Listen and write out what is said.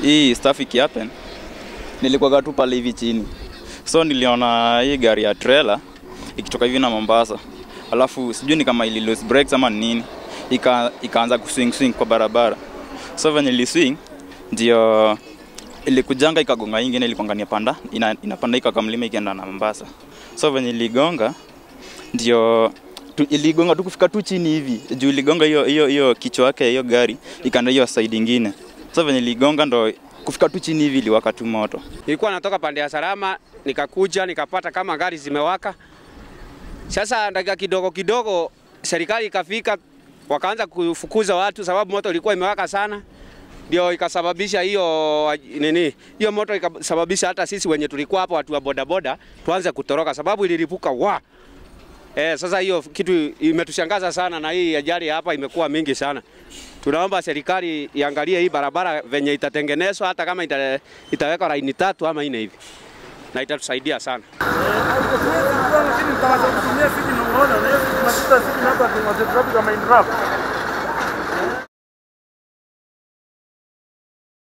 Hii stuff ikihappen, nilikuwa tu pale hivi chini. So niliona hii gari ya trailer ikitoka hivi na Mombasa. Alafu sijui ni kama ili lose brakes ama nini. Ikaanza kuswing swing kwa barabara. So venye iliswing ndio ilikujanga ikagonga ingine, ilikuwa inapanda, inapanda ikakaa mlima ikienda na Mombasa. So venye iligonga ndio iligonga tu kufika tu chini hivi. Juu iligonga hiyo kichwa yake hiyo gari ikaenda hiyo side nyingine. So venye iligonga ndo kufika tu chini hivi iliwaka tu moto. Nilikuwa natoka pande ya Salama, nikakuja nikapata kama gari zimewaka. Sasa dakika kidogo kidogo serikali ikafika, wakaanza kufukuza watu sababu moto ilikuwa imewaka sana. Ndio ikasababisha hiyo nini, hiyo moto ikasababisha hata sisi wenye tulikuwa hapo watu wa bodaboda tuanze kutoroka sababu ililipuka wa. Sasa hiyo kitu imetushangaza sana, na hii ajali hapa imekuwa mingi sana. Tunaomba serikali iangalie hii barabara venye itatengenezwa, hata kama itawekwa laini 3 ama 4 hivi, na itatusaidia sana.